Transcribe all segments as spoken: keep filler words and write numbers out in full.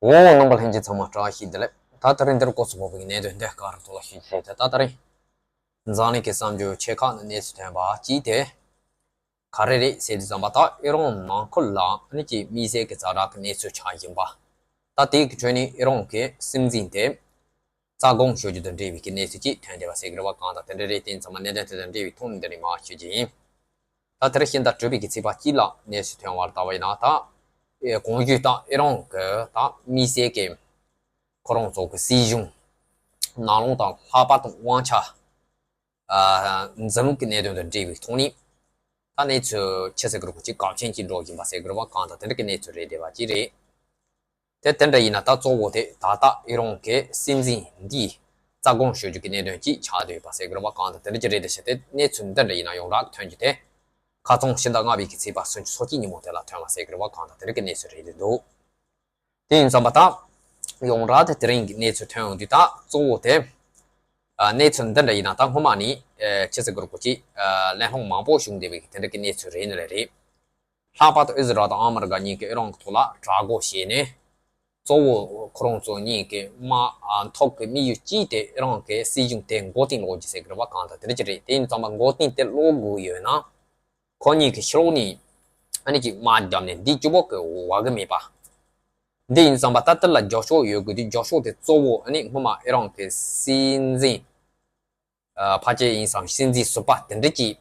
འོ། རྣམ་པ་ལྷན་རྒྱས་ཚང་མ་བཀྲ་ཤིས་བདེ་ལེགས། ད་ད་རིང་འདིར་སྐོར་སུ་བབས་པའི་གནད་དོན་འདི་ག་རེ་ཐོག་ལ་ཞུ་རྒྱུ་ཟེར་ཏེ། ད་ད་རིང་འཛམ་གླིང་གི་གསར་འགྱུར་ཆེ་ཁག་ནས་གནས་ཚུལ་ཐོན་པ་གཅིག་དེ་ག་རེ་རེད་ཟེར་དུས་ཙམ་པ། ད་ཨི་རན་ནང་ཁུལ་ལ་ཨ་ནི་ཅིག་དམིགས་བསལ་གྱི་ཛ་དྲག་གི་གནས་ཚུལ་ཆགས་བཞིན་པ། ད་དེའི་གི་ཁྲོད་ནས་ཨི་རན་གྱི་སྲིད་འཛིན་དེ་རྩ་དགོངས་ཞུ་རྒྱུ་དང་འབྲེལ་བའི་གི་གནས་ཚུལ་ཅིག་ཐོན་བསྡད་པ་ཟེར་གི་རེད་པ། གང་ལྟར་དེ་འདྲ་རེད། དེ་ཡིན་ཙང་མ་གནད་དོན་དེ་དང་འབྲེལ་བའི་ཐོག་ནས་འདི་ནས་མར་ཞུ་རྒྱུ་ཡིན། ད་དེ་རིང་ཤིང་རྟ་དྲུག་པའི་གི་ཚེས་པ་གཅིག་ལ་གནས་ཚུལ་ཐོན་པར་ལྟ་བ་ཡིན་ན། ད་ཨེ་གོང་ཞུས་ལྟར་ཨི་རན་གྱི་ད་དམིགས་བསལ་གྱི་ཁོ་རང་ཚོ་གི་སྲིད་གཞུང་ནང་ལོགས་དང་ལྷག་པར་དུ་དབང་ཆ་ཨ་འཛིན་ལུགས་ཀྱི་གནད་དོན་དང་འབྲེལ་བའི་ཐོག་ནས་ད་གནས་ཚུལ་ཆེ་ཟེར་གི་རུ་ཅིག་གལ་ཆེན་ཅིག་འགྲོ་བཞིན་པ་ཟེར་གི་རེད་པ། གང་ལྟར་དེ་འདྲ་གི་གནས་ཚུལ་རེད་བསྡད་པ་ཅིག་རེད། དེ་དེ་འདྲ་ཡིན་ན། ད་གཙོ་བོ་དེ་ད་ལྟ་ཨི་རན་གྱི་སྲིད་འཛིན་འདིས་རྩ་དགོངས་ཞུ་རྒྱུ་གི་གནད་དོན་ཅིག་ཆགས་བསྡད་ཡོད་པ་ཟེར་གི་རེད་པ། གང་ལྟར་དེ་འདྲ་ཅིག་རེད་བསྡད་བྱས་ཏེ། གནས་ཚུལ་འདི་འདྲ་ཡིན་ན་ཡོངས་གྲགས་ཐོན་རྒྱུ་དེ་ཁ་རྩང་ཕྱི་ཟླ་ལྔ་པའི་གི་ཚེས་པ་སུམ་ཅུ་སོ་གཅིག་ཉིན་མོ་དེ་ལ་ཐོན་པ་ཟེར་གི་རེད་པ། གང་ལྟར་དེ་འདྲ་གི་གནས་ཚུལ་རེད་བསྡད་འདུག་དེ་ཡིན་ཙང་མ་ད་ཡོངས་གྲགས་དེ་དེ་རིང་གི་གནས་ཚུལ་ཐོན་ཡོང་དུས། ད་གཙོ་བོ་དེ་ཨ་གནས་ཚུལ་འདི་འདྲ་ཡིན་ན། ད་སྔོན་མ་ནས་ཨེ་ཆེ་ཟེར་གི་རུ་ཅིག་ཨ་གླེང་སློང་མང་པོ་བྱུང་བསྡད་པའི་གི་དེ་འདྲ་གི་གནས་ཚུལ་རེད་ནི་ལས་རེད། ལྷག་པར་དུ་ཨི་ཟི་རལ་དང་ཨ་མི་རི་ཀ་གཉིས་ཀྱིས་ཨི་རན་གྱི་ཐོག་ལ་དྲག་རྒོལ་བྱས་ནས། གཙོ་བོ་ཁོ་རང་ཚོ་གཉིས་ཀྱི་དམག་ཨ་ཐོག་གི་དམིགས་ཡུལ་གཅིག་དེ་ཨི་རན་གྱི་སྲིད་གཞུང་དེ་མགོ་རྟིང་སློག་རྒྱུ་ཟེར་གི་རེད་པ། གང་ལྟར་དེ་འདྲ་ཅིག་རེད། དེ་ཡིན་ཙང་མ་མགོ་རྟིང་དེ་སློག་དགོས་ཡོད་ན། ཁོ་གཉིས་ཀྱིས་ཕྱི་ལོགས་ནས་ཨ་ནི་ཅིག་དམག་བརྒྱབ་ནས་འདི་གཅིག་པོ་གི་འོས་གི་མེད་པ། འདི་ཡིན་ཙང་མ་ད་དེ་ལ་རྒྱབ་སྐྱོར་ཡོད་དགོས་དུས། རྒྱབ་སྐྱོར་དེ་གཙོ་བོ་ཨ་ནི་སྔོན་མ་ཨི་རན་གྱི་སྲིད་འཛིན་ཨ་ཕལ་ཆེར་ཡིན་ཙང་སྲིད་འཛིན་ཟུར་པ་དེ་འདྲ་ཅིག་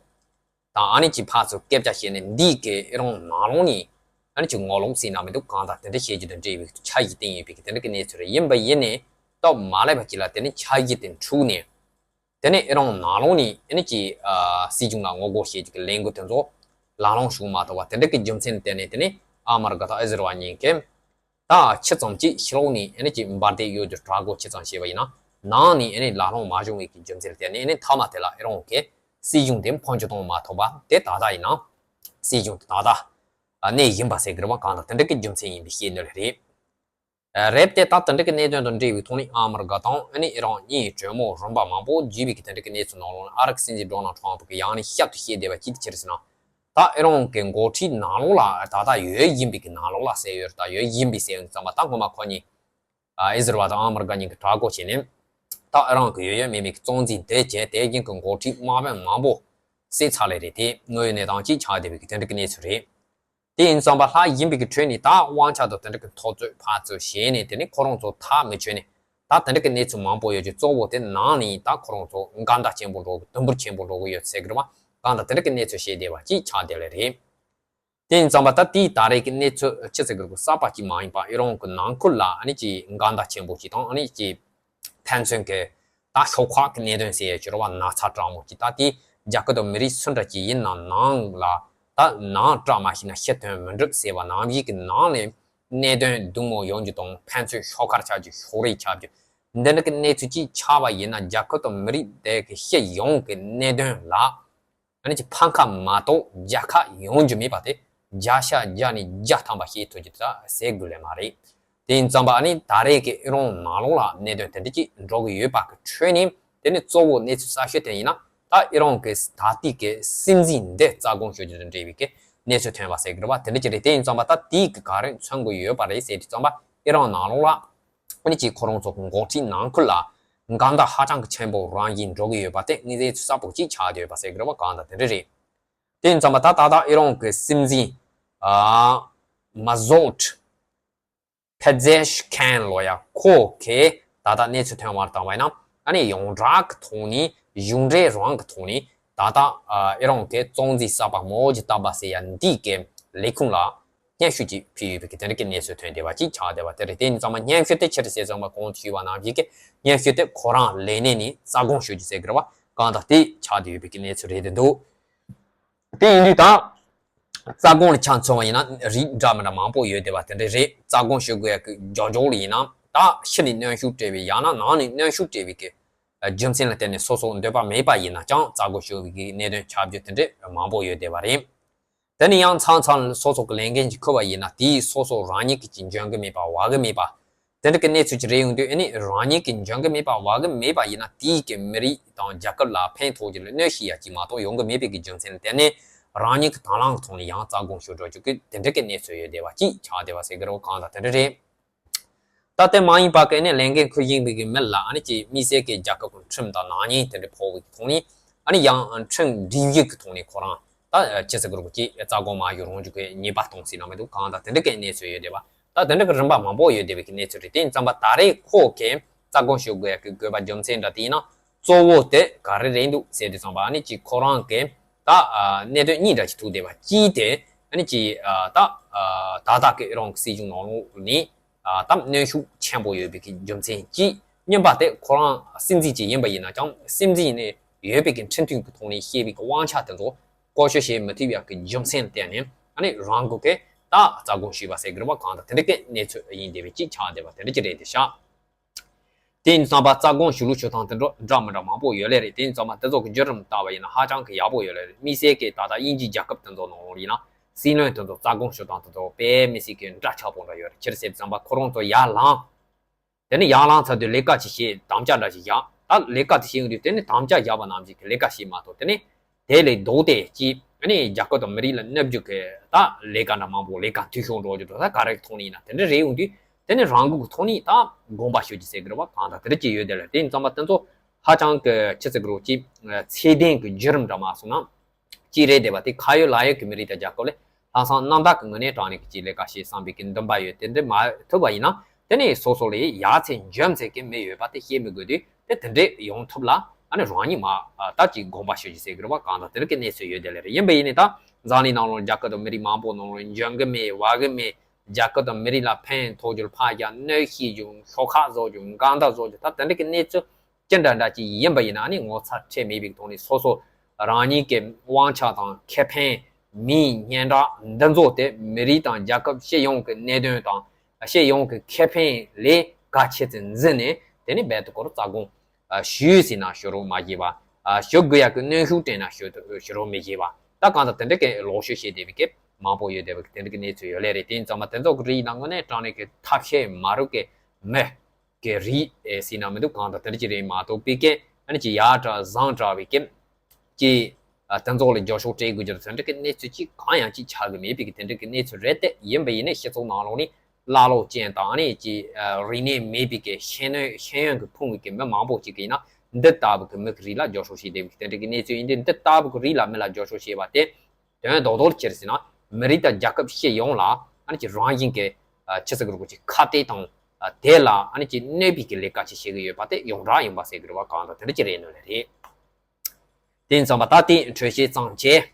དང་། ཨ་ནི་ཅིག་ཕར་ཚུར་སྐད་ཆ་བཤད་ནས། འདི་གི་ཨི་རན་ནང་ལོགས་ནས་ཨ་ནི་ཅིག་ངོ་ལོག་ཟེར་ན་མི་འདུག། གང་ལྟར་དེ་འདྲ་བཤད་རྒྱུ་དང་འབྲེལ་བའི་འཆར་གཞི་བཏིང་ཡོད་པའི་གི་དེ་འདྲ་གི་གནས་ཚུལ་རེད། ཡིན་པ་ཡིན་ནའི་སྟབས་མ་ལེགས་པ་ཅིག་ལ་དེ་ནི་འཆར་གཞི་དེ་འཁྲུགས་ནས། དེ་ནས་ཨི་རན་ནང་ལོགས་ནས་ཨ་ནི་ཅིག་ཨ་སྲིད་གཞུང་ལ་ངོ་རྒོལ་བྱེད་རྒྱུ་གི་ལས་འགུལ་དེ་ཚོ་ལམ་ལྷོང་བྱུང་མ་ཐུབ་པ། དེ་འདྲ་གི་རྒྱུ་མཚན་བརྟེན་ནས། དེ་ནས་ཨ་མི་རི་ཀ་དང་ཨི་ཟི་རལ་གཉིས་ཀས་ད་ཆེ་ཙམ་ཅིག་ཕྱི་ལོགས་ནས་ཨ་ནི་ཅིག་འབར་མདེལ་གཡོ་རྒྱུ་དྲག་རྒོལ་ཆེ་ཙམ་བྱས་པ་ཡིན་ན། ནང་ནས་ཨ་ནི་ལམ་ལྷོང་མ་བྱུང་བའི་གི་རྒྱུ་མཚན་བརྟེན་ནས། ཨ་ནི་མཐའ་མ་དེ་ལ་ཨི་རན་གྱི་སྲིད་གཞུང་དེ་འཕོ་འགྱུར་གཏོང་མ་ཐུབ་པ་དེ། ད་ལྟ་ཡིན་ན་སྲིད་གཞུང་དེ་ད་ལྟ་གནས་བཞིན་པ་ཟེར་གི་རེད་པ། གང་ལྟར་དེ་འདྲ་གི་རྒྱུ་མཚན་ཡིན་པའི་ཤེས་ནི་རེད། རེད་དེ། ད་དེ་འདྲ་གི་གནད་དོན་དང་འབྲེལ་བའི་ཐོག་ནས་ཨ་མི་རི་ཀ་དང་ཨ་ནི་ཨི་རན་གཉིས་གྲོས་མོལ་རིམ་པ་མང་པོ་བརྒྱུད་པའི་གི་དེ་འདྲ་གི་གནས་ཚུལ་ནང་ལོགས་ནས། ཨ་རི་གི་སྲིད་འཛིན་ཌོ་ནལ་ཊམ་ཕི་གིས་ཡང་ནས་བསྐྱར་དུ་བཤད་བསྡད་པ་ཅིག་དེ་ཅི་རེད་ཟེར་ན། ད་ཨི་རན་གྱི་འགོ་ཁྲིད་ནང་ལོགས་ལ། ད་ལྟ་ཡོད་བཞིན་པའི་གི་ནང་ལོགས་ལ་ཟེར་ཡོད་རེད། ད་ཡོད་བཞིན་པའི་ཟེར་ཡོང་ཙམ་པ། ད་སྔོན་མ་ཁོ་གཉིས་ཨ་ཨི་ཟི་རལ་དང་ཨ་མི་རི་ཀ་གཉིས་ཀྱིས་དྲག་རྒོལ་བྱས་ནས། ད་ཨི་རན་གྱི་ཡོད་ཡོད་མེད་མེད་ཀྱི་གཙང་འཛིན་དེ་བྱས། དེ་བཞིན་གྱི་འགོ་ཁྲིད་དམག་དཔོན་མང་པོ་བསད་ཚར་ལེ་རེད། དེ་དངོས་ཡོད་གནས་སྟངས་ཅིག་ཆགས་བསྡད་པའི་གི་དེ་འདྲ་གི་གནས་ཚུལ་རེད། དེ་ཡིན་ཙང་མ་ལྷག་བཞིན་པའི་གི་ཁྲོད་ནས་ད་དབང་ཆ་དང་དེ་འདྲ་གི་འཐབ་རྩོད་ཕར་ཚུར་བྱས་ནས། དེ་ནས་ཁོ་རང་ཚོ་ཐག་མི་ཆོད་ནས། ད་དེ་འདྲ་གི་གནས་ཚུལ་མང་པོ་ཡོད་ཀྱི། གཙོ་བོ་དེ་ནང་ནས་ད་ཁོ་རང་ཚོ་འགལ་ཟླ་ཆེན་པོ་འགྲོ་གི། དུམ་བུར་ཆེན་པོ་འགྲོ་གི་ཡོད་ཟེར་གི་རེད་པ། གང་ལྟར་དེ་འདྲ་གི་གནས་ཚུལ་བཤད་བསྡད་པ་ཅིག་ཆགས་བསྡད་ལེ་རེད། དེ་ཡིན་ཙང་མ་ད་དེའི་ད་རེས་ཀྱི་གནས་ཚུལ་ཆི་ཟེར་གི་རེད་པ། གསར་པ་ཅིག་མ་ཡིན་པ། ཨི་རན་གྱི་ནང་ཁུལ་ལ་ཨ་ནི་ཅིག་འགལ་ཟླ་ཆེན་པོ་ཅིག་དང་། ཨ་ནི་ཅིག་ཕན་ཚུན་གྱི་ད་ཤོག་ཁག་གི་གནད་དོན་ཟེར་ཡ་ཅིག་ཡོད་རེད་པ། ན་ཚ་དྲག་མོ་ཅིག། ད་དེ་རྒྱ་གར་དང་མི་རིགས་སུ་འདྲ་ཅིག་ཡིན་ན་ནང་ལ། ད་ནང་བཀྲ་མ་ཤིས་ན་ཕྱི་དོན་མི་འགྲུབ་ཟེར་བ་ནང་བཞིན་གྱི། ནང་ནས་གནད་དོན་སྡུག་མོ་ཡོང་རྒྱུ་དང་། ཕན་ཚུན་ཤོག་ཁག་ཆགས་རྒྱུ། ཤོག་རིས་ཆགས་རྒྱུ། འདི་འདྲ་གི་གནས་ཚུལ་ཅིག་ཆགས་པ་ཡིན་ན། རྒྱ་གར་དང་མི་རིགས་དེ་གི་སྤྱི་ཡོངས་ཀྱི་གནད་དོན་ལ་ཨ་ནི་ཅིག་ཕམ་ཁ་མ་གཏོགས་རྒྱལ་ཁ་ཡོང་རྒྱུ་མེད་པ་དེ་བརྒྱ་ཆ་བརྒྱ་ནས་བརྒྱ་ཐམ་པ་ཤེས་ཐུབ་རྒྱུ་དེ་ད་ཟེར་དགོས་ལེ་མ་རེད། དེ་ཡིན་ཙང་མ་ཨ་ནི་ད་རེས་ཀྱི་ཨི་རན་ནང་ལོགས་ལ་གནད་དོན་དེ་འདྲ་ཅིག་འགྲོ་གི་ཡོད་པ་གི་ཁྲོད་ནས། དེ་ནི་གཙོ་བོ་གནས་ཚུལ་གསར་ཤོས་དེ་ཡིན་ན། ད་ཨི་རན་གྱི་ད་ལྟའི་གི་སྲིད་འཛིན་འདི་རྩ་དགོངས་ཞུ་རྒྱུ་དང་འབྲེལ་བའི་གི་གནས་ཚུལ་ཐོན་པ་ཟེར་གི་རེད་པ། དེ་འདྲ་ཅིག་རེད། དེ་ཡིན་ཙང་མ་ད་དེའི་གི་ག་རེ་མཚོན་གི་ཡོད་པ་རེད་ཟེར་དུས་ཙམ་པ། ཨི་རན་ནང་ལོགས་ལ་ཨ་ནི་ཅིག་ཁོ་རང་ཚོ་གི་འགོ་ཁྲིད་ནང་ཁུལ་ལ་འགལ་ཟླ་ཧ་ཅང་གི་ཆེན་པོ་རང་བཞིན་འགྲོ་གི་ཡོད་པ་དེ་དངོས་གནས་ཚུལ་གསར་པོ་ཅིག་ཆགས་བསྡད་ཡོད་པ་ཟེར་གི་རེད་པ། གང་ལྟར་དེ་འདྲ་རེད། དེ་ཡིན་ཙང་མ་ད་ད་ལྟ་ཨི་རན་གྱི་སྲིད་འཛིན་ཨ་མ་ཟོད་ཕེ་ཛེ་ཤི་ཁན་ལོ་ཡ། ཁོ་གིས་ད་ལྟ་གནས་ཚུལ་ཐོན་པར་བཏང་བ་ཡིན་ན། ཨ་ནི་ཡོངས་གྲགས་ཀྱི་ཐོག་ནས། གཞུང་འབྲེལ་རང་གི་ཐོག་ནས་ད་ལྟ་ཨ་ཨི་རན་གྱི་གཙང་འཛིན་གསར་པ་མོ་ཇི་ཏཱ་བྷ་ཟེར་ཡ་འདི་གི་ལས་ཁུངས་ལ་སྙན་ཞུ་ཅིག་ཕུལ་ཡོད་པའི་གི་དེ་འདྲ་གི་གནས་ཚུལ་ཐོན་བསྡད་པ་ཅིག་ཆགས་བསྡད་པ་དེ་རེད། དེ་ཡིན་ཙང་མ་སྙན་ཞུ་དེ་ཅི་རེད་ཟེར་ཙང་མ་གོང་དུ་ཞུས་པ་ནང་བཞིན་གྱི་སྙན་ཞུ་དེ་ཁོ་རང་ལས་གནས་ནས་རྩ་དགོངས་ཞུ་རྒྱུ་ཟེར་གི་རེད་པ། གང་ལྟར་དེ་ཆགས་བསྡད་ཡོད་པའི་གི་གནས་ཚུལ་རེད་བསྡད་འདུག། དེ་ཡིན་དུས་ད་རྩ་དགོངས་ལ་ཆ་མཚོན་པ་ཡིན་ན་རིགས་འདྲ་མི་འདྲ་མང་པོ་ཡོད་བསྡད་པ་དེ་འདྲ་རེད། རྩ་དགོངས་ཞུ་དགོས་ཡ་གི་རྒྱབ་ལྗོངས་ལ་ཡིན་ན། ད་ཕྱི་ནས་གནོན་ཤུགས་སྤྲད་པའི། ཡང་ན་ནང་ནས་གནོན་ཤུགས་སྤྲད་པའི་གི་རྒྱུ་མཚན་ལ་བརྟེན་ནས་སོ་སོ་འདོད་པ་མེད་པ་ཡིན་ན་ཀྱང་རྩ་དགོངས་ཞུ་བའི་གི་གནད་དོན་ཆགས་རྒྱུ་དེ་འདྲ་མང་པོ་ཡོད་བསྡད་པ་རེད། དེ་ནས་ཡང་མཚམས་མཚམས་སོ་སོ་གི་ལས་འགན་ཅིག་འཁུར་བ་ཡིན་ན། དེས་སོ་སོ་རང་ཉིད་ཀྱིས་ཅིག་འཇོན་གི་མེད་པ། བ་གི་མེད་པ། དེ་འདྲ་གི་གནས་ཚུལ་ཅིག་རེད་ཡོང་དུས། ཨ་ནི་རང་ཉིད་ཀྱིས་འཇོན་གི་མེད་པ། བ་གི་མེད་པ་ཡིན་ན། དེའི་གི་མི་རིགས་དང་རྒྱལ་ཁབ་ལ་ཕན་ཐོགས་རྒྱུ་ལ་གནོད་བྱེད་ཡ་ཅིག་མ་གཏོགས་ཡོང་གི་མེད་པའི་གི་རྒྱུ་མཚན་ལ་བརྟེན་ནས། རང་ཉིད་ཀྱི་དང་བླངས་ཐོག་ནས་ཡང་རྩ་དགོངས་ཞུ་འགྲོ་རྒྱུ་གི་དེ་འདྲ་གི་གནས་ཚུལ་ཡོད་བསྡད་པ་ཅིག་ཆགས་བསྡད་པ་ཟེར་གི་རེད། གང་ལྟར་དེ་འདྲ་རེད། ད་དེ་མ་ཡིན་པ་གི་ནི་ལས་འགན་འཁུར་བཞིན་པའི་གི་མི་ལ་ཨ་ནི་ཅིག་དམིགས་བསལ་གྱི་རྒྱལ་ཁབ་ཀྱི་ཁྲིམས་དང་ནག་ཉེས་དེ་འདྲ་ཕོག་པའི་ཐོག་ནས་ཨ་ནི་ཡང་ཁྲིམས་སྒྲིག་གཞི་གི་ཐོག་ནས་ཁོ་རང་ད་ཅི་ཟེར་དགོས་རེད་ཅིག་རྩ་དགོངས་མ་ཞུ་རང་འཇུག་གི་ཉེས་པ་གཏོང་སྲིད་ན་མི་འདུག་གང་ལྟར་དེ་འདྲ་གི་གནས་ཚུལ་ཡོད་བསྡད་པ། ད་དེ་འདྲ་གི་རིམ་པ་མང་པོ་ཡོད་བསྡད་པའི་གི་གནས་ཚུལ་རེད། དེ་ཡིན་ཙམ་པ་ད་རེས་ཁོ་གི་རྩ་དགོངས་ཞུ་དགོས་ཡ་གི་དགོས་པ་རྒྱུ་མཚན་འདྲ་དེ་ཡིན་ན་གཙོ་བོ་དེ་ག་རེ་རེད་འདུག་ཟེར་དུས་ཙམ་པ་ཨ་ནི་ཅིག་ཁོ་རང་གི་ད་གནད་དོན་གཉིས་འདྲ་ཞིག་ཐུག་བསྡད་པ། གཅིག་དེ་ཨ་ནི་ཅིག་ད་ད་ལྟ་གི་ཨི་རན་གི་སྲིད་གཞུང་ནང་ལོགས་ནས་ད་གནོན་ཤུགས་ཆེན་པོ་ཡོད་པའི་གི་རྒྱུ་མཚན་གཅིག་གཉིས་པ་དེ་ཁོ་རང་སྲིད་འཛིན་ཅིག་ཡིན་པ་ཡིན་ན་ཀྱང་སྲིད་འཛིན་ནས་ཡོད་པའི་གི་ཁྲིམས་མཐུན་གི་ཐོག་ནས་བཤད་པའི་གི་དབང་ཆ་དེ་ཚོ་བཀོལ་སྤྱོད་བྱེད་མི་ཐུབ་ཡག་གི་རྒྱུ་མཚན་ལ་བརྟེན་ནས་ཨ་ནི་རང་འགུལ་གྱིས་ད་རྩ་དགོངས་ཞུས་པ་ཟེར་གི་རེད་པ། གང་ལྟར་དེ་འདྲ་གི་གནས་ཚུལ་ཡིན་བསྡད་པའི་གཅིག་ཆགས་བསྡད་པ་དེ་འདྲ་ཅིག་རེད་དེ་ཤག་དེ་ཡིན་ཙང་པ་རྩ་དགོངས་ཞུ་ལུགས་ཞུ་སྟངས་དེ་འདྲ་འདྲ་མི་འདྲ་མང་པོ་ཡོད་ལེ་རེད། དེ་ཡིན་ཙང་པ་དེ་ཚོ་གི་བརྒྱུད་རིམ་ལྟ་བ་ཡིན་ན་ཧ་ཅང་གི་ཡག་པོ་ཡོད་ལེ་རེད། དམིགས་བསལ་གྱི་ད་ལྟ་དབྱིན་ཇིའི་རྒྱལ་ཁབ་དེ་ཚོ་ནང་ལོགས་ཡིན་ན་སྲིད་བློན་དེ་ཚོ་རྩ་དགོངས་ཞུ་སྟངས་དེ་ཚོ་དཔེ་མི་སྲིད་གི་འདྲ་ཆགས་པོ་འདྲ་ཡོད་རེད། ཅི་རེད་ཟེར་ཙང་པ་ཁོ་རང་ཚོ་ཡར་ལངས། དེ་ནས་ཡར་ལངས་ཚར་དུས་ལས་ཀ་ཅིག་བྱེད། དམ་བཅའ་འདྲ་ཞིག་བཞག་ད་ལས་ཀ་དེ་བྱེད་ཡོང་དུས་དེ་ནས་དམ་བཅའ་བཞག་པ་ནང་བཞིན་གྱི་ལས་ཀ་བྱེད་མ་ཐུབ། དེ་ནས་དེ་ལས་ལྡོག་སྟེ་ཅིག་ཨ་ནི་རྒྱལ་ཁབ་དང་མི་རིགས་ལ་གནོད་རྒྱུ་གི་ད་ལས་ཀ་འདྲ་མང་པོ་ལས་ཀ་འཐུས་ཤོར་འགྲོ་རྒྱུ་འདྲ་ད་ག་རེ་ཐོག་ནས་ཡིན་ན་དེ་འདྲ་རེད། ཡོང་དུས་དེ་ནས་རང་འགུལ་གྱི་ཐོག་ནས་ད་དགོངས་པ་ཞུ་རྒྱུ་ཟེར་གི་རེད་པ། གང་ལྟར་དེ་འདྲ་ཅིག་ཡོད་དེ་ལ། དེ་ཡིན་ཙང་པ་དེ་ཚོ་ཧ་ཅང་གི་ཅི་ཟེར་གི་རེད་ཅིག་ཚད་ལྡན་གྱི་བརྒྱུད་རིམ་འདྲ་མ་སོང་ན། གཅིག་རེད་བསྡད་པ་དེ་ཁ་ཡོད་ལག་ཡོད་ཀྱི་མི་རིགས་དང་རྒྱལ་ཁབ་ལས་ལྷག་བསམ་རྣམ་དག་གི་ངོས་ནས་དྲང་གནས་ཀྱི་ཅིག་ལས་ཀ་བྱེད་བསམ་པའི་གི་འདུན་པ་ཡོད། དེ་འདྲ་མ་ཐུབ་པ་ཡིན་ན་དེ་ནས་སོ་སོ་ལས་ཡག་ཚད་འཇོན་ཚད་ཀྱི་མི་ཡོད་པ་དེ་བཤད་མི་དགོས་དུས་དེ་དེ་འདྲས་ཡོང་ཐུབ་ལ་ཨ་ནི་རང་ཉིད་མ་ད་ཅིག་དགོངས་པ་ཞུ་རྒྱུ་ཟེར་གི་རེད་པ། གང་ལྟར་དེ་རིགས་ཀྱི་གནས་ཚུལ་ཡོད་དེ་ལས་རེད། ཡིན་པ་ཡིན་ནའི་ད་འཛམ་གླིང་ནང་ལོགས་རྒྱལ་ཁབ་དང་མི་རིགས་མང་པོ་ནང་ལོགས་འཇོན་གི་མེད་བ་གི་མེད། རྒྱལ་ཁབ་དང་མི་རིགས་ལ་ཕན་ཐོགས་རྒྱུར་ཕར་རྒྱག་གནོད་བྱེད་རྒྱུ་ཤོག་ཁག་བཟོ་རྒྱུ་འགལ་ཟླ་བཟོ་རྒྱུ་ད་དེ་འདྲས་ཀྱི་གནས་ཚུལ། ཅི་འདྲ་འདྲ་ཅིག་ཡིན་པ་ཡིན་ན་ནི་ངོ་ཚ་ཁྲེལ་མེད་པའི་ཐོག་ནས་སོ་སོ་རང་ཉིད་ཀྱི་དབང་ཆ་དང་ཁེ་ཕན། མིའི་སྙན་གྲགས་འདི་ཚོ་དེ་མི་རིགས་དང་རྒྱལ་ཁབ་སྤྱི་ཡོངས་ཀྱི་གནད་དོན་དང་སྤྱི་ཡོངས་ཀྱི་ཁེ་ཕན་ལས་གལ་ཆེ་ཙམ་འཛིན་ནས་དེ་ནི་རྦད་དེ་ཁོ་རང་རྩ་དགོངས་ཞུས་ཟིན་ན་ཞུ་རོགས་མ་བྱེད་པ། ཞུ་དགོས་ཡག་གི་གནོན་ཤུགས་སྤྲད་ན་ཞུ་ཞུ་རོགས་མི་བྱེད་པ། ད་གང་ལྟར་དེ་འདྲ་གི་ལོག་ཤོས་བྱེད་བསྡད་པའི་སྐད་མང་པོ་ཡོད་བསྡད་པ་གི་དེ་འདྲ་གི་གནས་ཚུལ་ཡོད་ལེ་རེད། དེ་ཡིན་ཙང་མ་དེ་ཚོ་གི་རིགས་ནང་ངོས་ནས་དྲང་གནས་ཀྱི་ཐབས་ཤེས་མ་རུབ་ཀྱི་མི། གི་རིགས་ཨེ་ཟེར་ན་མི་འདུག་གང་དང་དེ་འདྲ་ཅིག་རེད་མ་གཏོགས་པའི་སྐད་ཨ་ནི་ཅིག་ཡག་དྲགས་བཟང་དྲགས་པའི་སྐད་ཅིག་ཨ་དེ་ཚོ་ལ་རྒྱབ་སྐྱོར་སྤྲད་དགོས་ཀྱི་རེད། དེ་འདྲ་གི་གནས་ཚུལ་ཅིག་གང་ཡང་ཅིག་ཆགས་ཀྱི་མེད་པའི་གི་དེ་འདྲ་གི་གནས་ཚུལ་རེད་དེ། ཡིན་པ་ཡིན་ནའི་སྤྱི་ཚོགས་ནང་ལོགས་ནས་ཀླ་ཀློ་ཅན་དང་ཨ་ནི་ཅིག་ཨ་རིག་གནས་མེད་པའི་གི་ཤེས་ནོན་ཤེས་ཡོན་གི་ཕུང་བའི་གི་མི་མང་པོ་ཅིག་གིས་ཡིན་ན་འདི་ལྟ་བུ་གི་མི་གི་རིགས་ལ་རྒྱབ་སྐྱོར་བྱེད་བསྡད་པའི་གི་དེ་འདྲ་གི་གནས་ཚུལ་ཡིན་དུས། འདི་ལྟ་བུ་གི་རིགས་ལ་མི་ལ་རྒྱབ་སྐྱོར་བྱེད་པ་དེ། དོན་རྡོག་རྡོག་ཅི་རེད་ཟེར་ན། མི་རིགས་དང་རྒྱལ་ཁབ་སྤྱི་ཡོངས་ལ་ཨ་ནི་ཅིག་རང་བཞིན་གྱི་ཨ་ཆི་ཟེར་གི་རེད་གོ་ཅིག་ཁ་གཏད་དང་ཨ་དེ་ལ་ཨ་ནི་ཅིག་གནོད་པའི་གི་ལས་ཀ་ཅིག་བྱེད་གི་ཡོད་པ་དེ་ཡོངས་གྲགས་ཡིན་པ་ཟེར་གི་རེད་བ། གང་དང་དེ་འདྲ་ཅིག་རེད་ནོ་ལེ་རེད། དེ་ཡིན་ཙང་པ་ད་དེ་འཕྲོས་བཤད་ཙམ་བྱས།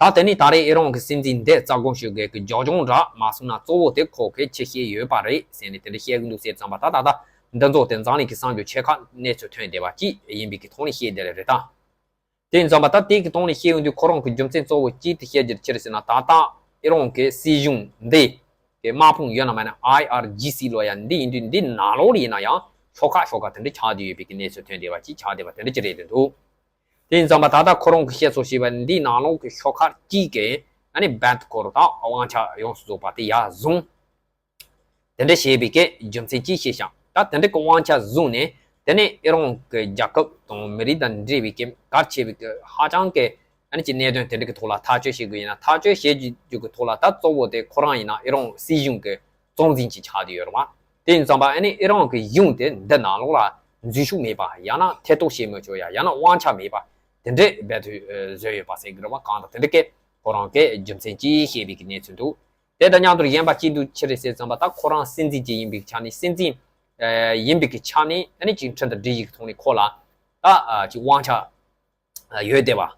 ད་དེ་ནི་ད་རེས་ཨི་རན་གི་སྲིད་འཛིན་འདི་རྩ་དགོངས་ཞུ་དགོས་གི་རྒྱབ་ལྗོངས་འདྲ་མ་སོང་ན་གཙོ་བོ་དེ་ཁོ་གི་ཆི་བཤད་ཡོད་པ་རེད་ཟེར་ནས་དེ་འདྲ་བཤད་གི་འདུག་ཟེར་ཙང་པ་ད་ད་ད་འདི་ཚོ་དེ་འཛམ་གླིང་གི་གསར་འགྱུར་ཆེ་ཁག་གནས་ཚུལ་ཐོན་བསྡད་པ་ཅིག་ཡིན་པའི་གི་ཐོག་ནས་བཤད་བསྡད་ལེ་རེད་ད། དེ་ཡིན་ཙང་པ་ད་དེ་གི་ཐོག་ནས་བཤད་ཡོང་དུས་ཁོ་རང་གི་རྒྱུ་མཚན་གཙོ་བོ་གཅིག་དེ་བཤད་རྒྱུ་ཆི་རེད་ཟེར་ན། ད་ལྟ་ཨི་རན་གི་སྲིད་གཞུང་འདི་གི་དམག་དཔུང་ཡོད་ན་མེད་ན་ཨའི་ཨར་ཇི་སི་ལབ་ཡ་འདི་ཡིན་དུས་འདི་ནང་ལོགས་ལ་ཡིན་ན་ཡང་ཤོག་ཁག་ཤོག་ཁག་དེ་འདྲ་ཆགས་བསྡད་ཡོད་པའི་གི་གནས་ཚུལ་ཐོན་བསྡད་པ་ཅིག་ཆགས་བསྡད་པ་དེ་འདྲ་ཅིག་རེད་དེ་འདུག་དེ་ཡིན་ཙང་པ་ད་ལྟ་ཁོ་རང་གི་བཤད་སྲོལ་བྱས་པ་འདི་ནང་ལོགས་གི་ཤོག་ཁག་གཅིག་གི་ཨ་ནི་རྦད་དེ་ཁོ་རང་ད་དབང་ཆ་ཡོངས་སུ་རྫོགས་པ་དེ་ཡར་བཟུང་། དེ་འདྲ་བྱས་པའི་གི་རྒྱུ་མཚན་ཅིག་བཤད་ཤག་ད་དེ་འདྲ་གི་དབང་ཆ་བཟུང་ནས་དེ་ནས་ཨི་རན་གི་རྒྱལ་ཁབ་དང་མི་རིགས་དང་འབྲེལ་བའི་གི་གལ་ཆེ་བའི་གི་ཧ་ཅང་གི་ཨ་ནི་ཅིག་གནད་དོན་དེ་འདྲ་གི་ཐོག་ལ་ཐག་གཅོད་བྱེད་དགོས་ཡིན་ན། ཐག་གཅོད་བྱེད་རྒྱུ་གི་ཐོག་ལ་ད་གཙོ་བོ་དེ་ཁོ་རང་ཡིན་ན་ཨི་རན་སྲིད་གཞུང་གི་གཙོ་འཛིན་ཅིག་ཆགས་བསྡད་ཡོད་རེད་བ། དེ་ཡིན་ཙང་པ་ཨ་ནི་ཨི་རན་གི་གཞུང་དེ་འདི་ནང་ལོགས་ལ་འཛུལ་ཞུགས་མེད་པ། ཡང་ན་ཐེ་གཏོགས་བྱེད་མི་ཆོག་ཡ། ཡང་ན་དབང་ཆ་མེད་པ། དེ་འདྲས་རྦད་དེ་བཟོས་ཡོད་པ་ཟེར་གི་རེད་བ། གང་ལྟར་དེ་འདྲ་གི་ཁོ་རང་གི་རྒྱུ་མཚན་ཅིག་བཤད་པའི་གི་གནས་ཚུལ་འདུག་དེ་དང་མཉམ་དུ་གཞན་པ་གཅིག་འདུག་ཆི་རེད་ཟེར་ཙམ་པ་ད་ཁོ་རང་སྲིད་འཛིན་ཅིག་ཡིན་པའི་ཆ་ནས་སྲིད་འཛིན་ཡིན་པའི་གི་ཆ་ནས་ཨ་ནི་ཅིག་ཁྲིམས་དང་སྒྲིག་གཞི་གི་ཐོག་ནས་ཁོ་ལ་ད་ཅིག་དབང་ཆ་ཡོད་བསྡད་པ།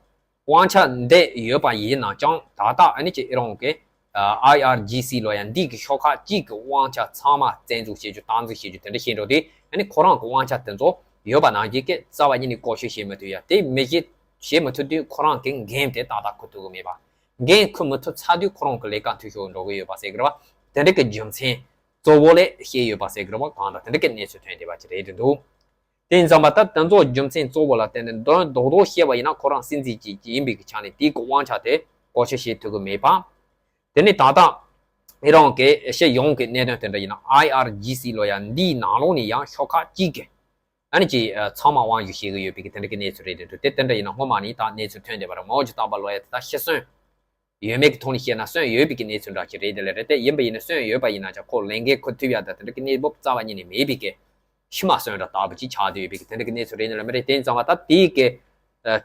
དབང་ཆ་འདི་ཡོད་པ་ཡིན་ན་ཀྱང་ད་ལྟ་ཨ་ནི་ཅིག་ཨི་རན་གི་ཨའི་ཨར་ཇི་སི་ལབ་ཡ་འདི་གི་ཤོག་ཁག་གཅིག་གི་དབང་ཆ་ཚང་མ་བཙན་འཛུལ་བྱེད་རྒྱུ་སྟངས་འཛིན་བྱེད་རྒྱུ་དེ་འདྲ་བྱེད་འགྲོ་དུས་ཨ་ནི་ཁོ་རང་གི་དབང་ཆ་དེ་ཚོ་ཡོད་པ་ནང་བཞིན་གི་རྩ་བ་ཉིད་ནས་བཀོལ་སྤྱོད་བྱེད་མི་ཐུབ་ཡ། དེ་མི་བྱེད་བྱེད་མི་ཐུབ་དུས་ཁོ་རང་གི་འགན་དེ་ཏག་ཏག་འཁུར་ཐུབ་ཀྱི་མེད་པ། འགན་འཁུར་མི་ཐུབ་ཚར་དུས་ཁོ་རང་གི་ལས་ཀ་འཐུས་ཤོར་འགྲོ་གི་ཡོད་པ་ཟེར་གི་རེད་བ། དེ་འདྲ་གི་རྒྱུ་མཚན་གཙོ་བོ་ལས་བཤད་ཡོད་པ་ཟེར་གི་རེད་བ། གང་ལྟར་དེ་འདྲ་གི་གནས་ཚུལ་ཐོན་བསྡད་པ་ཅིག་རེད་དེ་འདུག་དེ་ཡིན་ཙང་པ་ད་དེ་ཚོ་རྒྱུ་མཚན་གཙོ་བོ་ལ་བརྟེན་ནས་དོན་རྡོག་རྡོག་བཤད་པ་ཡིན་ན་ཁོ་རང་སྲིད་འཛིན་ཅིག་ཡིན་པའི་གི་ཆ་ནས་དེའི་གི་དབང་ཆ་དེ་བཀོལ་སྤྱོད་བྱེད་ཐུབ་ཀྱི་མེད་པ། དེ་ནས་ད་ལྟ་ཨི་རན་གི་སྤྱི་ཡོངས་ཀྱི་གནད་དོན་དེ་འདྲ་ཡིན་ན་ཨའི་ཨར་ཇི་སི་ལབ་ཡ་འདིའི་ནང་ལོགས་ནས་ཡང་ཤོག་ཁག་གཅིག་གི་ཨ་ནི་ཅིག་ཚང་མ་དབང་བསྒྱུར་བྱེད་ཀྱི་ཡོད་པའི་གི་དེ་འདྲ་གི་གནས་ཚུལ་རེད་དེ་འདུག་དེ་དེ་འདྲ་ཡིན་ན་སྔོན་མ་ནས་ད་གནས་ཚུལ་ཐོན་བསྡད་པ་རེད། མའོ་ཙེ་ཏུང་པ་ལབ་ཡ་དེ་ད་ཤི་གསོན། ཡོད་མེད་ཀྱི་ཐོག་ནས་བཤད་ན་སོན་ཡོད་པའི་གི་གནས་ཚུལ་འདྲ་ཅིག་རེད་དེ་ལས་རེད། དེ་ཡིན་པ་ཡིན་ན་སོན་ཡོད་པ་ཡིན་ན་ཅང་ཁོ་ལས་འགན་འཁུར་ཐུབ་ཡ་ད་དེ་འདྲ་གི་གནས་བབ་རྩ་བ་ཉིད་ནས་མེད་པའི་གི་ཤི་མ་སོན་ར་ལྟ་བུ་ཅིག་ཆགས་བསྡད་ཡོད་པའི་གི་དེ་འདྲ་གི་གནས་ཚུལ་རེད་ནི་ལ་མི་རེད། དེ་ཡིན་ཙང་མ་ད་དེའི་གི་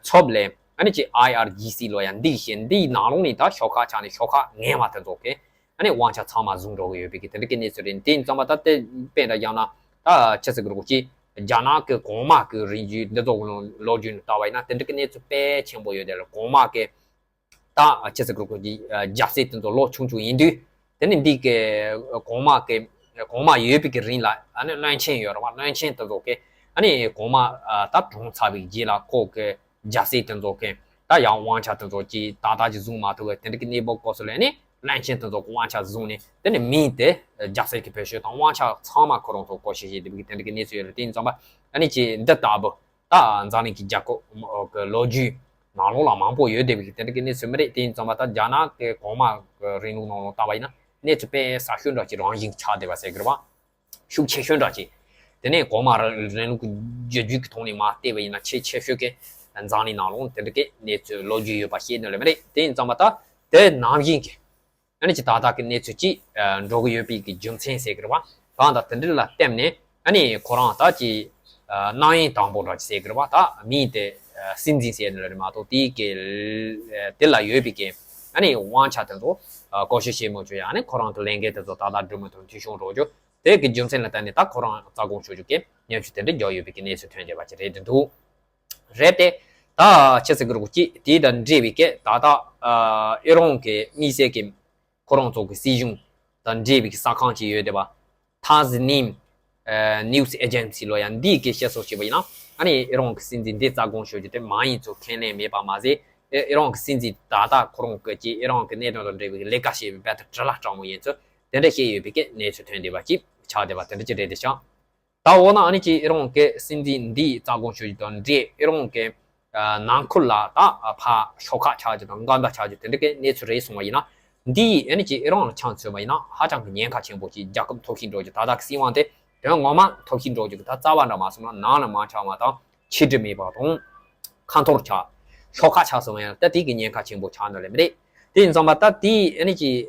ཚབ་ལས་ཨ་ནི་ཅིག་ཨའི་ཨར་ཇི་སི་ལོ་ཡ་འདི་བཞིན་འདིའི་ནང་ལོགས་ནས་ད་ཤོག་ཁག་ཆགས་ནས་ཤོག་ཁག་ངན་པ་དེ་ཚོ་གི་ཨ་ནི་དབང་ཆ་ཚང་མ་བཟུང་འགྲོ་གི་ཡོད་པའི་གི་དེ་འདྲ་གི་གནས་ཚུལ་རེད། དེ་ཡིན་ཙང་མ་ད་དེ་དཔེ་འདྲ་བཞག་ན་ད་ཆི་ཟེར་གི་རེད་གོ་ཅིག་རྒྱ་ནག་གི་གོང་མ་གི་རིང་བརྒྱུད་འདི་ཚོ་གི་ལོ་རྒྱུས་ནས་ལྟ་བ་ཡིན་ན་དེ་འདྲ་གི་གནས་ཚུལ་དཔེ་ཆེན་པོ་ཡོད་དེ་ལ་གོང་མ་གི་ད་ཆི་ཟེར་གི་རེད་གོ་ཅིག་རྒྱལ་སྲིད་དེ་ཚོ་ལོ་ཆུང་ཆུང་ཡིན་དུས་དེ་ནི་འདི་གི་གོང་མ་གི་གོང་མ་ཡོད་པའི་གི་རིང་ལ་ཨ་ནི་བློན་ཆེན་ཡོད་རེད་བ། བློན་ཆེན་དེ་ཚོ་གི་ཨ་ནི་གོང་མ་ད་གྲོངས་ཚར་བའི་རྗེས་ལ་ཁོ་གི་རྒྱལ་སྲིད་དེ་ཚོ་གི་ད་ཡང་དབང་ཆ་དེ་ཚོ་ཅིག་ཏག་ཏག་ཅིག་བཟུང་མ་ཐུབ་པའི་དེ་འདྲ་གི་གནས་བབ་སྐབས་སུ་ལ་ནི་བློན་ཆེན་དེ་ཚོ་གི་དབང་ཆ་བཟུང་ནས་དེ་ནི་མིང་དེ་རྒྱལ་སྲིད་ཀྱི་བེད་སྤྱོད་དང་དབང་ཆ་ཚང་མ་ཁོ་རང་ཚོ་བཀོལ་སྤྱོད་བྱེད་བསྡད་པའི་དེ་འདྲ་གི་གནས་ཚུལ་ཡོད་རེད། དེ་ཡིན་ཙང་མ་ཨ་ནི་ཅིག་འདི་ལྟ་བུ་ད་འཛམ་གླིང་གི་རྒྱལ་ཁབ་གི་ལོ་རྒྱུས་ནང་ལོགས་ལ་མང་པོ་ཡོད་བསྡད་པའི་དེ་འདྲ་གི་གནས་ཚུལ་མི་རེད། དེ་ཡིན་ཙང་མ་ད་རྒྱ་ནག་གི་གོང་མ་གི་རིང་ལུགས་ནང་ལོགས་ལྟ་བ་ཡིན་ན་གནས་ཚུལ་དཔེ་གསར་ཤོས་འདྲ་ཅིག་རང་བཞིན་ཆགས་བསྡད་པ་ཟེར་གི་རེད་བ། ཤུགས་ཆེ་ཤོས་འདྲ་ཅིག་དེ་ནས་གོང་མ་རིང་ལུགས་ཀྱི་བརྒྱུད་རྒྱུད་ཀྱི་ཐོག་ནས་མར་བལྟས་པ་ཡིན་ན་ཆེས་ཆེ་ཤོས་ཀྱི་འཛམ་གླིང་ནང་ལོགས་དེ་འདྲ་གི་གནས་ཚུལ་ལོ་རྒྱུས་ཡོད་པ་ཤེས་ནི་ལས་མ་རེད། དེ་ཡིན་ཙང་མ་ད་དེ་ནང་བཞིན་གྱི་ཨ་ནི་ཅིག་ཏག་ཏག་གི་གནས་ཚུལ་ཅིག་འགྲོ་གི་ཡོད་པའི་གི་རྒྱུ་མཚན་ཟེར་གི་རེད་བ། གང་ལྟར་དེ་འདྲ་ལ་བརྟེན་ནས་ཨ་ནི་ཁོ་རང་ད་ཅིག་རྣམ་གཡེང་དང་པོ་འདྲ་ཅིག་ཟེར་གི་རེད་བ། ད་མིང་དེ་སྲིད་འཛིན་ཟེར་ནི་ལས་མ་གཏོགས་དེའི་གི་དེ་ལ་ཡོད་པའི་གི་ཨ་ནི་དབང་ཆ་དེ་ཚོ་བཀོལ་སྤྱོད་བྱེད་མི་ཆོག་ཡ། ཨ་ནི་ཁོ་རང་གི་ལས་འགན་དེ་ཚོ་ཏག་ཏག་སྒྲུབ་མི་ཐུབ་འཐུས་ཤོར་འགྲོ་རྒྱུ། དེ་གི་རྒྱུ་མཚན་ལ་བརྟེན་ནས་ད་ཁོ་རང་རྩ་དགོངས་ཞུ་རྒྱུ་གི་སྙན་ཞུ་དེ་འདྲ་བརྒྱབ་ཡོད་པའི་གི་གནས་ཚུལ་ཐོན་བསྡད་པ་ཅིག་རེད་འདུག་རེད་དེ། ད་ཆི་ཟེར་གི་རེད་གོ་ཅིག་དེ་དང་འབྲེལ་བའི་གི་ད་ལྟ་ཨ་ཨི་རན་གི་དམིགས་བསལ་གི་ཁོ་རང་ཚོ་གི་སྲིད་གཞུང་དང་འབྲེལ་བའི་གི་གསར་ཁང་ཅིག་ཡོད་བསྡད་པ། ཐ་ཟི་ནིམ་ཨ་ནིའུ་སི་ཨེ་ཇེན་སི་ལོ་ཡ་འདིས་གི་བཤད་སྲོལ་བྱས་པ་ཡིན་ན་ཨ་ནི་ཨི་རན་གི་སྲིད་འཛིན་འདི་རྩ་དགོངས་ཞུ་རྒྱུ་དེ་མ་ཡིན་ཚུལ་ཁས་ལེན་མེད་པ་མ་ཟད། ཨི་རན་གི་སྲིད་འཛིན་ད་ལྟ་ཁོ་རང་གི་ཅིག་ཨི་རན་གི་གནད་དོན་དང་འབྲེལ་བའི་ལས་ཀ་བྱེད་པའི་རྦད་དེ་དྲི་བ་དྲང་མོ་ཡིན་ཚུལ་དེ་འདྲ་བཤད་ཡོད་པའི་གི་གནས་ཚུལ་ཐོན་བསྡད་པ་ཅིག་ཆགས་བསྡད་པ་དེ་འདྲ་ཅིག་རེད་དེ་ཤག་ད་འོ་ན་ཨ་ནི་ཅིག་ཨི་རན་གི་སྲིད་འཛིན་འདིའི་རྩ་དགོངས་ཞུ་རྒྱུ་དང་འབྲེལ་ཨི་རན་གི་ནང་ཁུལ་ལ་ད་ཕར་ཤོག་ཁག་ཆགས་རྒྱུ་དང་འགལ་ཟླ་ཆགས་རྒྱུ་དེ་འདྲ་གི་གནས་ཚུལ་རེད་སོང་བ་ཡིན་ན། འདི་ཨ་ནི་ཅིག་ཨི་རན་ལ་ཆ་མཚོན་པ་ཡིན་ན་ཧ་ཅང་གི་ཉེན་ཁ་ཆེན་པོ་ཅིག་རྒྱལ་ཁབ་མཐོ་ཤོས་འགྲོ་རྒྱུ་ད་ལྟ་གི་སྲིད་དབང་དེ་དོན་ངོ་མ་མཐོ་ཤོས་འགྲོ་རྒྱུ་གི་ད་རྩ་བ་འདྲ་མ་སོང་ན་ནང་ལ་མ་ཆགས་པ་དང་། ཆིག་སྒྲིལ་མེད་པ་དང་། ཁ་འཐོར་ཆགས། ཤོག་ཁག་ཆགས་སོང་ཡང་ད་དེ་གི་ཉེན་ཁ་ཆེན་པོ་ཆགས་ནི་ལས་མི་རེད། དེ་ཡིན་ཙང་མ་ད་དེ་ཨ་ནི་ཅིག་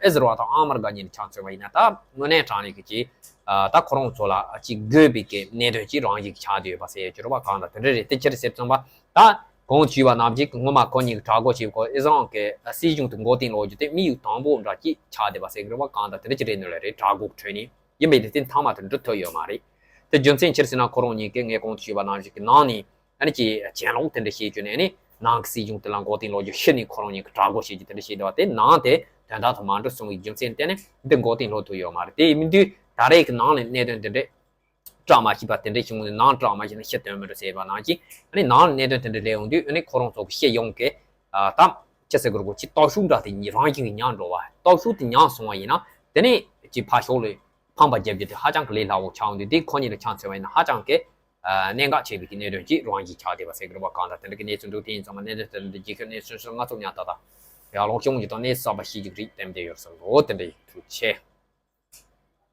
ཨི་ཟི་རལ་དང་ཨ་མི་རི་ཀ་གཉིས་ཆ་མཚོན་པ་ཡིན་ན་ད་དངོས་གནས་དྲང་གནས་ཀྱི་ཅིག་ད་ཁོ་རང་ཚོ་ལ་ཅིག་དགོས་པའི་གི་གནད་དོན་ཅིག་རང་བཞིན་གྱི་ཆགས་བསྡད་ཡོད་པ་ཟེར་ཡོད་ཀྱི་རེད་བ། གང་ལྟར་དེ་འདྲ་རེད། དེ་ཅི་རེད་ཟེར་ཙང་མ་ད་གོང་དུ་ཞུས་པ་ནང་བཞིན་གྱི་སྔོན་མ་ཁོ་གཉིས་ཀྱི་གྲོས་འགོ་བྱས་གོ་ཨི་ཟི་རལ་གྱི་སྲིད་གཞུང་དེ་མགོ་རྟིང་སློག་རྒྱུ་དེ་དམིགས་ཡུལ་དང་པོ་འདྲ་ཅིག་ཆགས་བསྡད་པ་ཟེར་གྱི་རེད་བ། གང་ལྟར་དེ་འདྲ་ཅིག་རེད་ནི་ལས་རེད། གྲོས་འགོ་གི་ཁྲོད་ནས། ཡིན་པས་དེ་ཚེ་མཐའ་མ་དེ་འགྲུབ་ཐུབ་ཡོད་མ་རེད། དེ་རྒྱུ་མཚན་ཅི་རེད་ཟེར་ན་ཁོ་རང་གཉིས་ཀས་ངས་གོང་དུ་ཞུས་པ་ནང་བཞིན་གྱི་ནང་ནས་ཨ་ནི་ཅིག་གྱེན་ལོག་དེ་འདྲ་བྱེད་རྒྱུ་ནས་ཨ་ནི་ནང་གི་སྲིད་གཞུང་དེ་ལ་མགོ་རྟིང་སློག་རྒྱུ་ཕྱི་ནས་ཁོ་རང་གཉིས་ཀྱི་གྲོས་འགོ་བྱེད་རྒྱུ་དེ་འདྲ་བྱས་བསྡད་པ་དེ་ནང་དེ་དོན་དག་དང་མ་འགྲོ་སོང་བའི་རྒྱུ་མཚན་བརྟེན་ནས་འདི་མགོ་རྟིང་སློག་ཐུབ་ཡོད་མ་རེད། དེ་ཡིན་དུས་ད་རེས་ཀྱི་ནང་ནས་གནད་དོན་དེ་འདྲས་བསྒྲགས་མ་ཤེས་པ་དེ་འདྲས་བྱུང་ནས་ནང་བསྒྲགས་མ་ཤེས་ན་ཕྱི་སྟོན་མི་འགྲོ་ཟེར་བ་ནང་བཞིན་ཨ་ནི་ནང་ལ་གནད་དོན་དེ་འདྲ་སླེབས་ཡོང་དུས་ཨ་ནི་ཁོ་རང་ཚོ་གི་སྤྱི་ཡོངས་ཀྱི་ཨ་ད་ཅི་ཟེར་དགོས་རེད་གོ་ཅིག་སྟོབས་ཤུགས་འདྲ་དེ་རང་བཞིན་གྱིས་ཉམས་འགྲོ་བ། སྟོབས་ཤུགས་དེ་ཉམས་སོང་བ་ཡིན་ན་དེ་ནས་ཅིག་ཕར་ཕྱོགས་ལ་ཕམ་པ་རྒྱབ་རྒྱུ་དེ་ཧ་ཅང་གི་ལས་སླ་བོ་ཆགས་འོང་དུས་དེ་ཁོ་གཉིས་ལ་ཆ་མཚོན་པ་ཡིན་ན་ཧ་ཅང་གི་གནད་འགག་ཆེ་བའི་གི་གནད་དོན་ཅིག་རང་བཞིན་ཆགས་བསྡད་པ་ཟེར་གི་རེད་བ། གང་ལྟར་དེ་འདྲ་གི་གནས་ཚུལ་འདུག་དེ་ཡིན་ཙང་མ་གནད་དོན་དེ་འདྲ་རྒྱལ་ཁབ་གནས་ཚུལ་སོགས་ང་ཚོ་ཉག་ཏག་ཏག་ཡར་ལངས་ཤོང་རྒྱུ་དང་གནས་ཚུལ་གསར་པ་ཤེས་རྒྱུ་རིགས་ལྟེམ་བསྡད་ཡོད་བསམ་འདུག་དེ་འདྲ་ཡིན། ཐུགས་རྗེ་ཆེ།